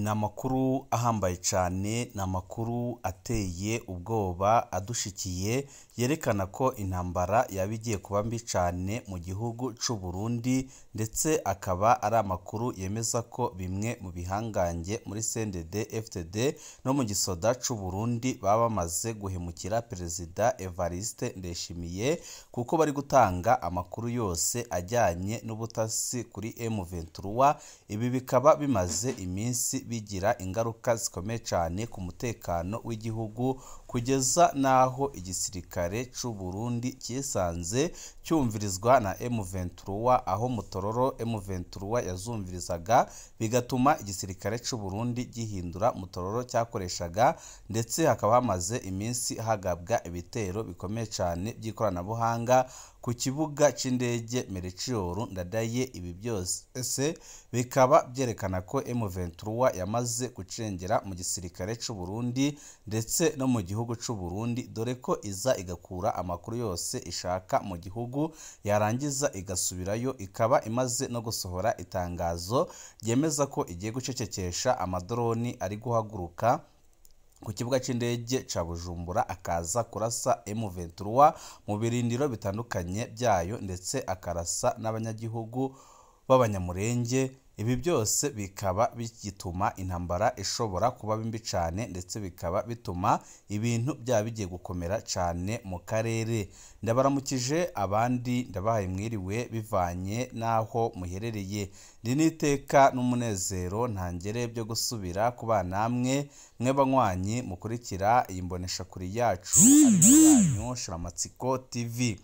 Ni amakuru ahambaye cyane, ni amakuru ateye ubwoba adushikiye, yerekana ko intambara yaba igiye kuba mbi cyane mu gihugu cy'u Burundi, ndetse akaba ari amakuru yemeza ko bimwe mu bihangange muri CNDD FDD no mu gisoda cy'u Burundi baba bamaze guhemukira Perezida Evariste Ndayishimiye, kuko bari gutanga amakuru yose ajyanye n'ubutasi kuri M23. Ibi bikaba bimaze iminsi bigira ingaruka zikomeye cyane ku mutekano w'igihugu, kugeza n'aho igisirikare cy'u Burundi cyisanze cyumvirizwa na M23, aho Mutororo M23 yazumvirizaga, bigatuma igisirikare cy'u Burundi gihindura Mutororo cyakoreshaga, ndetse hakaba hamaze iminsi hagabwa ibitero bikomeye cyane by'ikoranabuhanga ku kibuga cy'indege Melchior Ndadaye. Ibi byose bikaba byerekana ko M23 yamaze gucengera mu gisirikare cy'u Burundi ndetse no mu gihugu cy'u Burundi, dore ko iza igakura amakuru yose ishaka mu gihugu, yarangiza igasubirayo. Ikaba imaze no gusohora itangazo ryemeza ko igiye gucecekesha amadroni ari guhaguruka ku kibuga cy'indege cya Bujumbura akaza kurasa M23 mu birindiro bitandukanye byayo, ndetse akarasa n'abanyagihugu b'Abanyamurenge. Ibi byose bikaba bigituma intambara ishobora kuba mbi cyane, ndetse bikaba bituma ibintu byaba bigiye gukomera cyane mu karere. Ndabaramukije abandi ndabahaye mwiriwe bivanye n'aho muherereye. Ndi n'iteka n'umunezero ntangere byo gusubira kuba namwe mwe banywanyi mukurikira iyi mboneshakure yacu ari yanyu Shiramatsiko TV.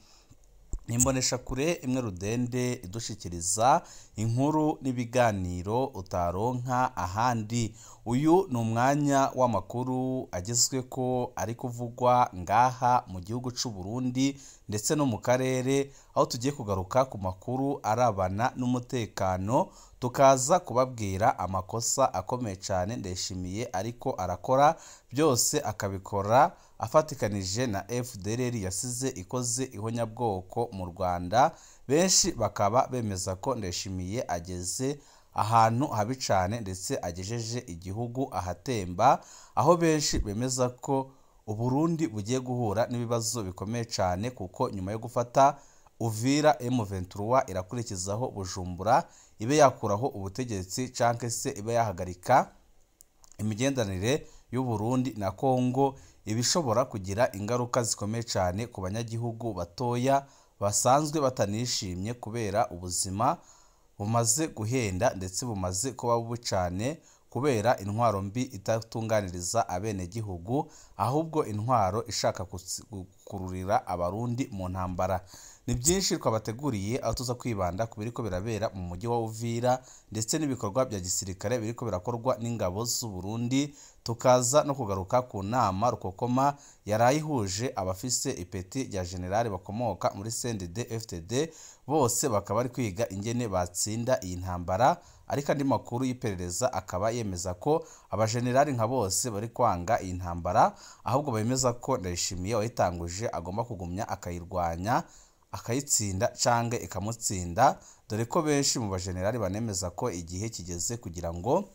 Ni imboneshakure imwe rudende idushikiriza inkuru n'ibiganiro utaronka ahandi. Uyu ni umwanya w'amakuru agezwe ko ari kuvugwa ngaha mu gihugu cy'u Burundi ndetse no mu karere, aho tugiye kugaruka ku makuru arabana n'umutekano, tukaza kubabwira amakosa akomeye cyane Ndayishimiye ariko arakora, byose akabikora afatikanije na FDLR yasize ikoze ihonyabwoko mu Rwanda. Benshi bakaba bemeza ko Ndayishimiye ageze ahantu habi cyane ndetse agejeje igihugu ahatemba, aho benshi bemeza ko Uburundi bugiye guhura n'ibibazo bikomeye cyane, kuko nyuma yo gufata Uvira M23 irakurikizaho Bujumbura ibe yakuraho ubutegetsi canke se ibe yahagarika imigenderanire y'u Burundi na Kongo, ibishobora kugira ingaruka zikomeye cyane ku banyagihugu batoya basanzwe batanishimye kubera ubuzima bumaze guhenda ndetse bumaze kuba bubi cyane kubera intwaro mbi itatunganiriza abenegihugu, ahubwo intwaro ishaka gukururira Abarundi mu ntambara. Ni byinshi twabateguriye, aho tuza kwibanda ku biriko birabera mu mujyi wa Uvira ndetse n'ibikorwa bya gisirikare biriko birakorwa n'ingabo z'u Burundi, tukaza no kugaruka ku nama Rukokoma yarayihuje abafise ipeti rya generali bakomoka muri CNDD FDD, bose bakaba bari kwiga ingene batsinda iyi ntambara. Ariko andi makuru y'iperereza akaba yemeza ko abajenerali nka bose bari kwanga iyi ntambara, ahubwo bemeza ko Ndayishimiye wayitanguje agomba kugumya akayirwanya akayitsinda canke ikamutsinda, dore ko benshi mu bajenerali banemeza ko igihe kigeze kugira ngo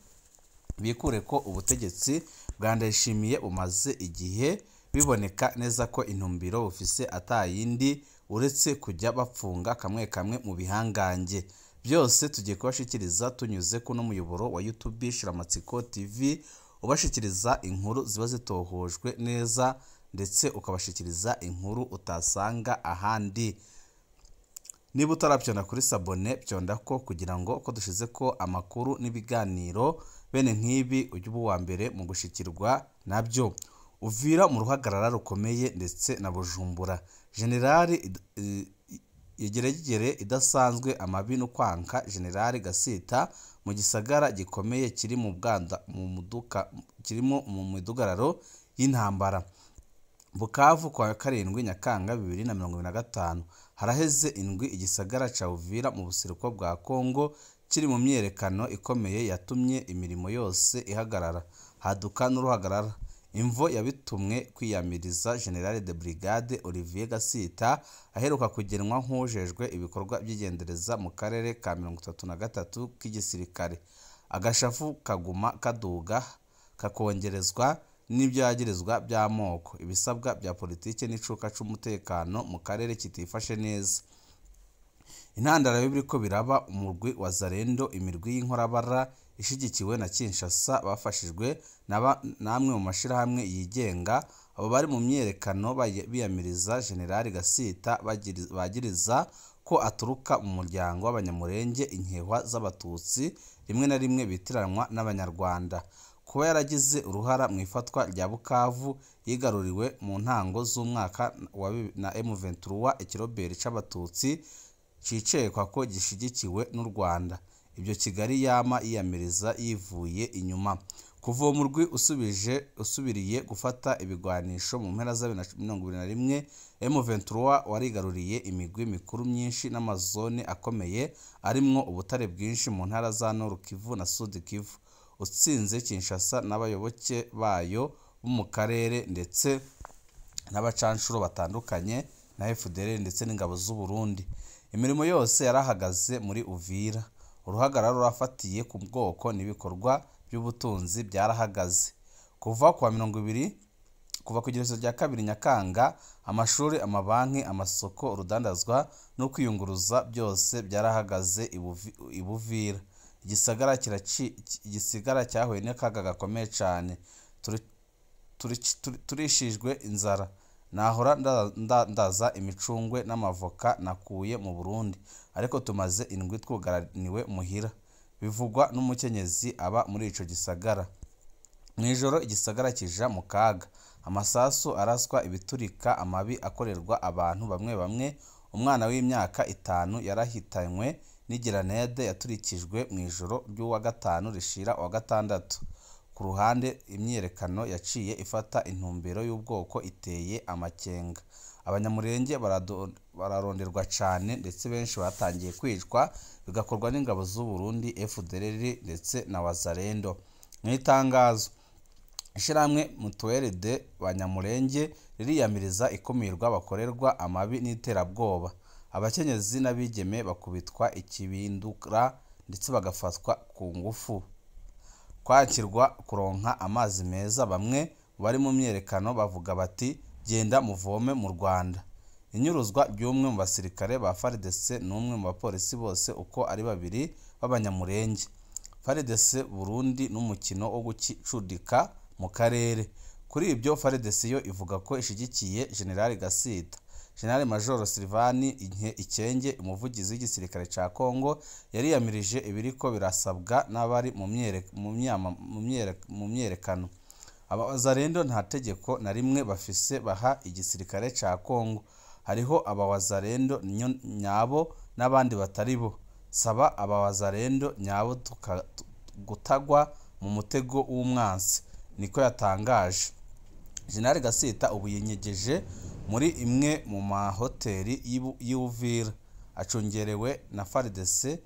bikure ko ubutegetsi bwa Ndayishimiye bumaze igihe biboneka neza ko intumbiro bufise atayindi uretse kujya bapfunga kamwe kamwe mu bihangange. Byose tugiye kubashikiriza tunyuze kuno muyoboro wa YouTube Shiramatsiko TV, ubashikiriza inkuru ziba zitohojwe neza ndetse ukabashikiriza inkuru utasanga ahandi. Niba utarabyonda kuri sabone, byonda ko kugira ngo ko dushize ko amakuru n'ibiganiro bene nk'ibi ujye uba uwa mbere mu gushikirwa nabyo. Uvira mu ruhagarara rukomeye ndetse na Bujumbura. Generali yegeregere idasanzwe amabi no kwanka Generali Gasita mu gisagara gikomeye kiri mu Bwanda mu muduka kirimo mu midugararo y'intambara. Bukavu kwa 7 Nyakanga 2025 haraheze indwi igisagara ca Uvira mu buseruko bwa Kongo kiri mu myerekano ikomeye yatumye imirimo yose ihagarara, haduka n'uruhagarara. Imvo yabitumwe kwiyamiriza General de Brigade Olivier Gasita aheruka kugenwa nk'ujejwe ibikorwa by'igendereza mu karere ka 33 k'igisirikare. Agashavu kaguma kaduga kakongerezwa n'ivyagirizwa by'amoko, ibisabwa bya politike n'icuka c'umutekano mu karere kitifashe neza. Intandaro y'ibiriko biraba, umurwi wa Zarendo, imirwi y'inkorabara ishigikiwe na Kinshasa, bafashijwe n'amwe mu mashirahamwe yigenga. Abo bari mu myiyerekano biyamiriza General Gasita bagiriza ko aturuka mu muryango w'Abanyamurenge, inkehwa z'Abatutsi rimwe na rimwe bitiranwa n'Abanyarwanda, kuba yaragize uruhara mu ifatwa rya Bukavu yigaruriwe mu ntango z'umwaka na M23, ikiroberi c'Abatutsi cicekwa ko gishigikiwe n'u Rwanda. Ibyo Kigali yama yiyamiriza yivuye inyuma. Kuva uwo murwi usubiriye gufata ibigwanisho mu mpera za 2021, M23 warigaruriye imigwi mikuru myinshi n'amazone akomeye arimwo ubutare bwinshi mu ntara za Nord Kivu na Sud Kivu, utsinze Kinshasa n'abayoboke bayo bo mu karere ndetse n'abacanshuro batandukanye na FDLR ndetse n'ingabo z'u Burundi. Imirimo yose yarahagaze muri Uvira. Uruhagarara rurafatiye ku bwoko n'ibikorwa by'ubutunzi byarahagaze. Kuva kuwa 20 kuva ku igerekezo rya 2 Nyakanga, amashuri, amabanki, amasoko, urudandazwa no kwiyunguruza byose byarahagaze i Buvira. Igisigara cyahuye n'akaga gakomeye cyane. Turishijwe inzara. Nahora ndandaza imicungwe n'amavoka nakuye mu Burundi, ariko tumaze indwi twugaraniwe muhira, bivugwa n'umukenyezi aba muri ico gisagara. Mw'ijoro igisagara kija mu kaga, amasasu araswa, ibiturika, amabi akorerwa abantu bamwe bamwe. Umwana w'imyaka 5 yarahitanywe n'igerenade yaturikijwe mw'ijoro ry'uwa gatanu rishira uwa gatandatu. Ku ruhande, imyiyerekano yaciye ifata intumbero y'ubwoko iteye amakenga. Abanyamurenge bararonderwa cane ndetse benshi batangiye kwicwa, bigakorwa n'ingabo z'u Burundi, FDLR ndetse na Wazalendo. Mw'itangazo, ishirahamwe Mutuelle de Banyamurenge ririyamiriza ikumirwa bakorerwa amabi n'iterabwoba. Abakenyezi n'abigeme bakubitwa ikibindura ndetse bagafatwa ku ngufu. Kwakirwa kuronka amazi meza, bamwe bari mu myiyerekano bavuga bati genda muvome mu Rwanda. Inyuruzwa ry'umwe mu basirikare ba FARDC n'umwe mu bapolisi bose uko ari babiri b'Abanyamurenge. FARDC Burundi n'umukino wo gucudika mu karere. Kuri ibyo FARDC yo ivuga ko ishigikiye General Gasita. General Major Sylvain Ikenge, umuvugizi w'igisirikare ca Congo, yariyamirije ibiriko birasabwa n'abari mu myiyerekano. Abawazalendo nta tegeko na rimwe bafise baha igisirikare ca Congo. Hariho abawazalendo nyabo n'abandi batari bo. Saba abawazalendo nyabo gutagwa mu mutego w'umwansi, niko yatangaje. General Gasita ubu yinyegeje muri imwe mu mahoteli y'Uvira, acungerewe na FARDC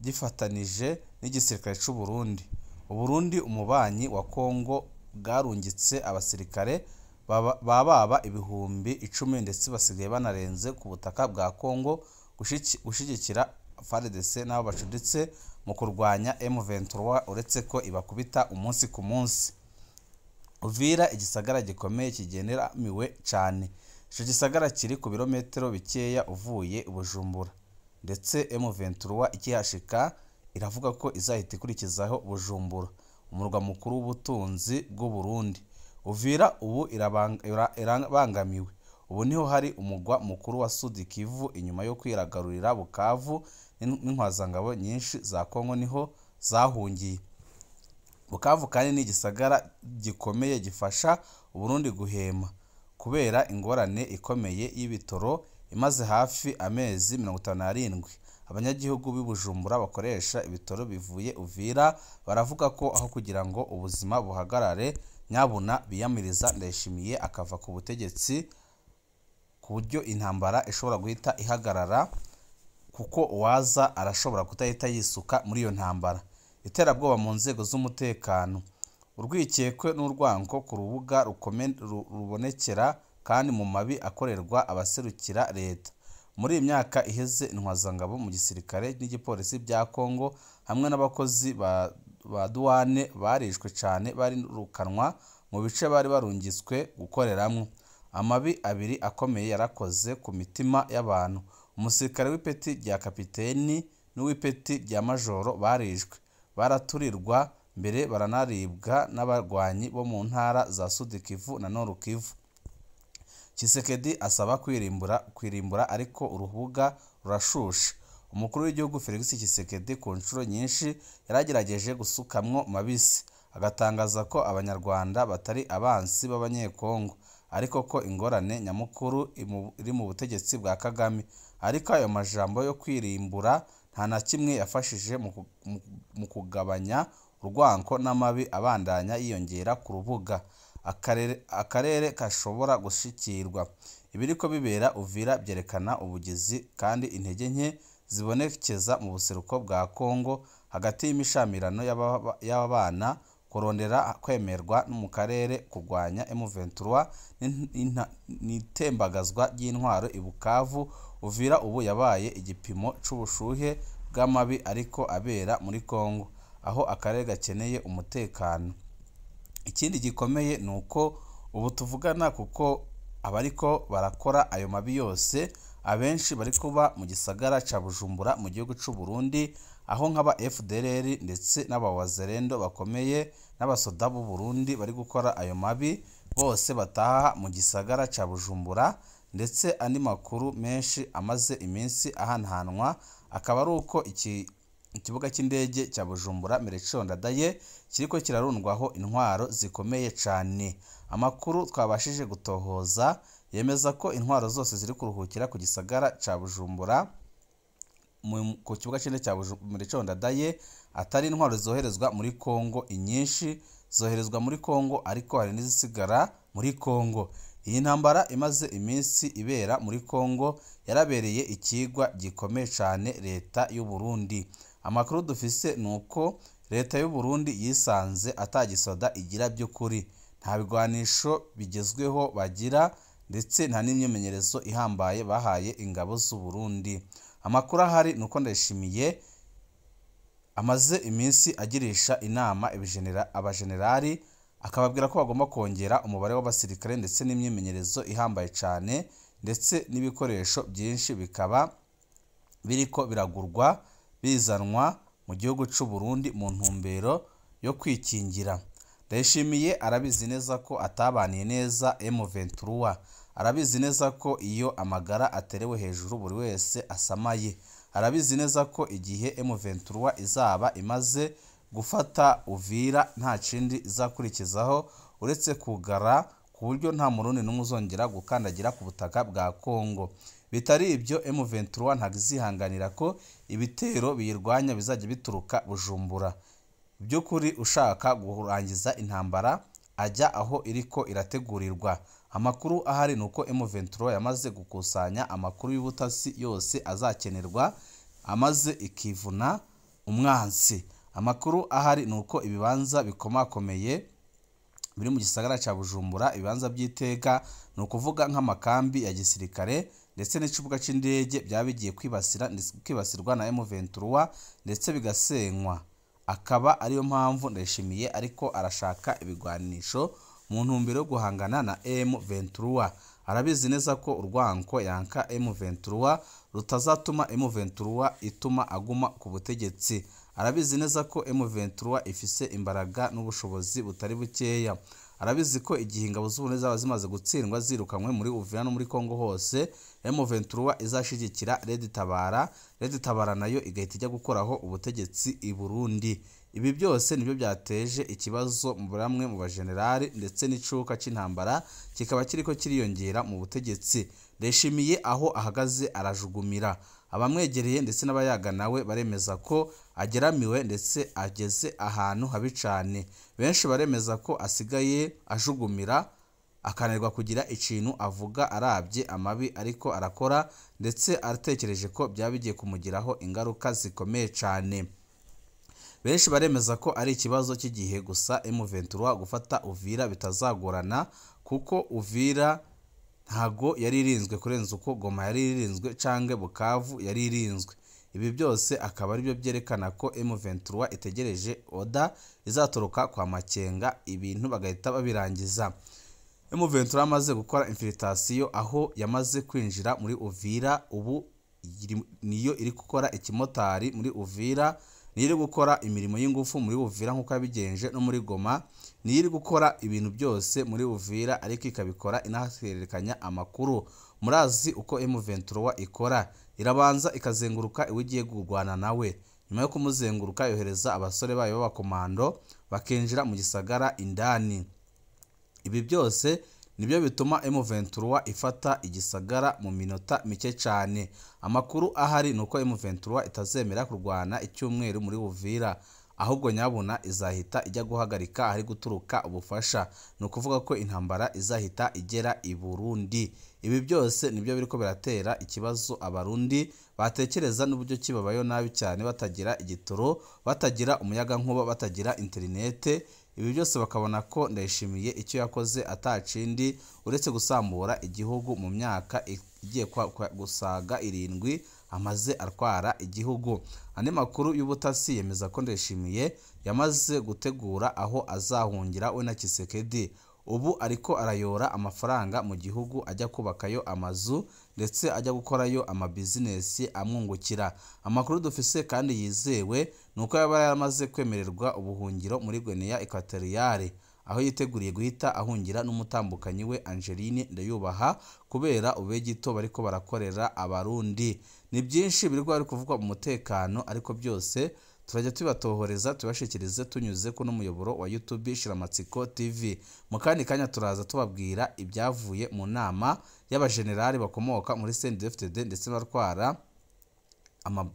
gifatanije n'igisirikare c'u Burundi. Uburundi, umubanyi wa Congo, bwarungitse abasirikare bababa 10,000 ndetse basigaye banarenze ku butaka bwa Congo gushigikira FARDC n'abo bacuditse mu kurwanya M23, uretse ko ibakubita umunsi ku munsi. Uvira, igisagara gikomeye kigeneramiwe cyane. Ico gisagara kiri ku birometero bikeya uvuye Bujumbura, ndetse M23 ikihashika iravuga ko izahita ikurikizaho Bujumbura, umurwa mukuru w'ubutunzi bw'u Burundi. Uvira ubu irabangamiwe. Ubu niho hari umugwa mukuru wa Sud Kivu inyuma yo kwiragarurira Bukavu n'intwazangabo nyinshi za Congo niho zahungiye. Bukavu kandi ni igisagara gikomeye gifasha Uburundi guhema kubera ingorane ikomeye y'ibitoro imaze hafi amezi 57. Abanyagihugu b'i Bujumbura bakoresha ibitoro bivuye Uvira baravuga ko aho kugira ngo ubuzima buhagarare nyabuna biyamiriza Ndayishimiye akava ku butegetsi, ku buryo intambara ishobora guhita ihagarara, kuko uwaza arashobora kutahita yisuka muri iyo ntambara. Iterabwoba mu nzego z'umutekano, urwikekwe n'urwango ku rubuga rubonekera kandi mu mabi akorerwa abaserukira leta. Muri iyi myaka iheze, intwazangabo mu gisirikare n'igipolisi bya Congo hamwe n'abakozi ba ba duwane barishwe cane, barirukanwa mu bice bari barungitswe gukoreramwo. Amabi abiri akomeye yarakoze ku mitima y'abantu: umusirikare w'ipeti rya kapiteni n'uw'ipeti rya majoro barishwe, baraturirwa, mbere baranaribwa n'abarwanyi bo mu ntara za Sud Kivu na Nord Kivu. Tshisekedi asaba kwirimbura ariko urubuga rurashushe. Umukuru w'igihugu Felix Tshisekedi ku nshuro nyinshi yaragerageje gusukamwo mabisi, agatangaza ko abanyarwanda batari abansi b'abanyekongo, ariko ko ingorane nyamukuru iri mu butegetsi bwa Kagame. Ariko ayo majambo yo kwirimbura nta na kimwe yafashije mu kugabanya urwanko n'amabi abandanya yiyongera ku rubuga. Akarere kashobora gushikirwa. Ibiriko bibera Uvira byerekana ubugizi kandi intege nke zibonekeza mu buseruko bwa Kongo hagati y'imishamirano y'ababana, kurondera kwemerwa mu karere, kurwanya M23 n'itembagazwa ry'intwaro i Bukavu. Uvira ubu yabaye igipimo c'ubushuhe bw'amabi ariko abera muri Kongo, aho akarere gakeneye umutekano. Ikindi gikomeye ni uko ubu tuvugana, kuko abariko barakora ayo mabi yose abenshi bari kuba mu gisagara ca Bujumbura mu gihugu c'u Burundi, aho nk'aba FDLR ndetse n'abawazerendo bakomeye n'abasoda b'u Burundi bari gukora ayo mabi bose bataha mu gisagara ca Bujumbura. Ndetse andi makuru menshi amaze iminsi ahanhanwa akaba ari uko ikibuga cy'indege cya Bujumbura Melchior Ndadaye kiriko kirarundwaho intwaro zikomeye cane. Amakuru twabashije gutohoza yemeza ko intwaro zose ziri kuruhukira ku gisagara ca Bujumbura ku kibuga cy'indege cya Melchior Ndadaye atari intwaro zoherezwa muri Kongo. Inyinshi zoherezwa muri Kongo, ariko hari n'izisigara muri Kongo. Iyi ntambara imaze iminsi ibera muri Kongo yarabereye ikigwa gikomeye cane leta y'u Burundi. Amakuru dufise ni uko leta y'u Burundi yisanze atagisoda igira by'ukuri, nta bigwanisho bigezweho bagira, ndetse nta n'imyimenyerezo ihambaye bahaye ingabo z'u Burundi. Amakuru ahari ni uko Ndayishimiye amaze iminsi agirisha inama abajenerali, akababwira ko bagomba kongera umubare w'abasirikare ndetse n'imyimenyerezo ihambaye cane, ndetse n'ibikoresho byinshi bikaba biriko biragurwa bizanwa mu gihugu c'u Burundi mu ntumbero yo kwikingira. Ndayishimiye arabizi neza ko atabaniye neza M23, arabizi neza ko iyo amagara aterewe hejuru buri wese asamaye, arabizi neza ko igihe M23 izaba imaze gufata Uvira nta kindi izakurikizaho uretse kugara, ku buryo nta murundi n'umwe uzongera gukandagira ku butaka bwa Kongo. Bitari ibyo M23 ntabwo izihanganira ko ibitero biyirwanya bizajya bituruka Bujumbura. By'ukuri ushaka kurangiza intambara ajya aho iriko irategurirwa. Amakuru ahari ni uko M23 yamaze gukusanya amakuru y'ubutasi yose azakenerwa, amaze ikivuna umwansi. Amakuru ahari ni uko ibibanza bikomakomeye biri mu gisagara ca Bujumbura, ibibanza by'iteka, ni ukuvuga nk'amakambi ya gisirikare ndetse n'ikibuga c'indege byaba bigiye kwibasirwa na M23 ndetse bigasenywa. Akaba ariyo mpamvu Ndayishimiye ariko arashaka ibigwanisho mu ntumbero yo guhangana na M23. Arabizi neza ko urwanko yanka M23 rutazatuma M23 ituma aguma ku butegetsi. Arabizi neza ko M23 ifise imbaraga n'ubushobozi butari bukeya. Arabizi ko igihe ingabo z'Uburundi zaba zimaze gutsindwa zirukanwe muri Uvira no muri Kongo hose, M23 izashigikira Red Tabara, Red Tabara nayo igahita ijya gukoraho ubutegetsi i Burundi. Ibi byose nibyo byateje ikibazo mu bamwe mu bajenerali, ndetse n'icuka c'intambara kikaba kiriko kiriyongera mu butegetsi. Ndayishimiye aho ahagaze arajugumira. Abamwegereye ndetse n'abayaga nawe baremeza ko ageramiwe ndetse ageze ahantu habi cane. Benshi baremeza ko asigaye ajugumira, akananirwa kugira ikintu avuga arabye amabi ariko arakora, ndetse atekereje ko byaba bigiye kumugiraho ingaruka zikomeye cane. Benshi baremeza ko ari ikibazo cy'igihe gusa M23 gufata Uvira bitazagorana, kuko Uvira ntago yari irinzwe kurenza uko Goma yari irinzwe canke Bukavu yari irinzwe. Ibi byose akaba ari byo byerekana ko M23 itegereje oda izaturuka kwa Makenga, ibintu bagahita babirangiza. M23 amaze gukora infiltration aho yamaze kwinjira muri Uvira, ubu niyo iri gukora ikimotari muri Uvira, niyo iri gukora imirimo y'ingufu muri Uvira nk'uko yabigenje no muri Goma, niyo iri gukora ibintu byose muri Uvira ariko ikabikora inahererekanya amakuru. Murazi uko M23 ikora, irabanza ikazenguruka iwe igiye kurwana nawe, nyuma yo kumuzenguruka yohereza abasore bayo b'abakomando bakinjira mu gisagara indani. Ibi byose nibyo bituma M23 ifata igisagara mu minota mike cyane. Amakuru ahari ni uko M23 itazemera kurwana icyumweru muri Uvira, ahubwo nyabuna izahita ijya guhagarika ahari guturuka ubufasha. Ni ukuvuga ko intambara izahita igera i Burundi. Ibi byose nibyo biriko biratera ikibazo Abarundi batekereza n'uburyo ki babayeho nabi cyane, batagira igitoro, batagira umuyagankuba, batagira interinete. Ibi byose bakabona ko Ndayishimiye icyo yakoze atacindi uretse gusambura igihugu mu myaka igiye gusaga 7 amaze atwara igihugu. Andi makuru y'ubutasi yemeza ko Ndayishimiye yamaze gutegura aho azahungira we na Tshisekedi. Ubu ariko arayora amafaranga mu gihugu ajya kubakayo amazu ndetse ajya gukorayo amabizinesi amwungukira. Amakuru dufise kandi yizewe ni uko yaba yaramaze kwemererwa ubuhungiro muri Guinea Equatoriale, aho yiteguriye guhita ahungira n'umutambukanyi we Angeline Ndayubaha kubera ubegito bariko barakorera Abarundi. Ni byinshi biriko bari kuvugwa mu mutekano, ariko byose turajya tubatohoreza tubashikirize tunyuze ku n'umuyoboro wa YouTube Shiramatsiko TV. Mu kandi kanya turaza tubabwira ibyavuye mu nama y'abajenerali bakomoka muri CNDD-FDD ndetse n'abatwara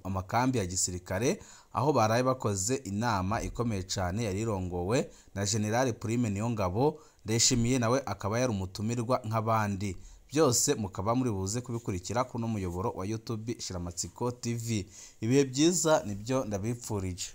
amakambi ya gisirikare, aho baraye bakoze inama ikomeye cyane yari irongowe na General Prime Niyongabo. Ndayishimiye nawe akaba yari umutumirwa nk'abandi. Byose mukaba muri buze kubikurikira ku n'umuyoboro wa YouTube Shiramatsiko TV. Ibihe byiza nibyo ndabipfurije.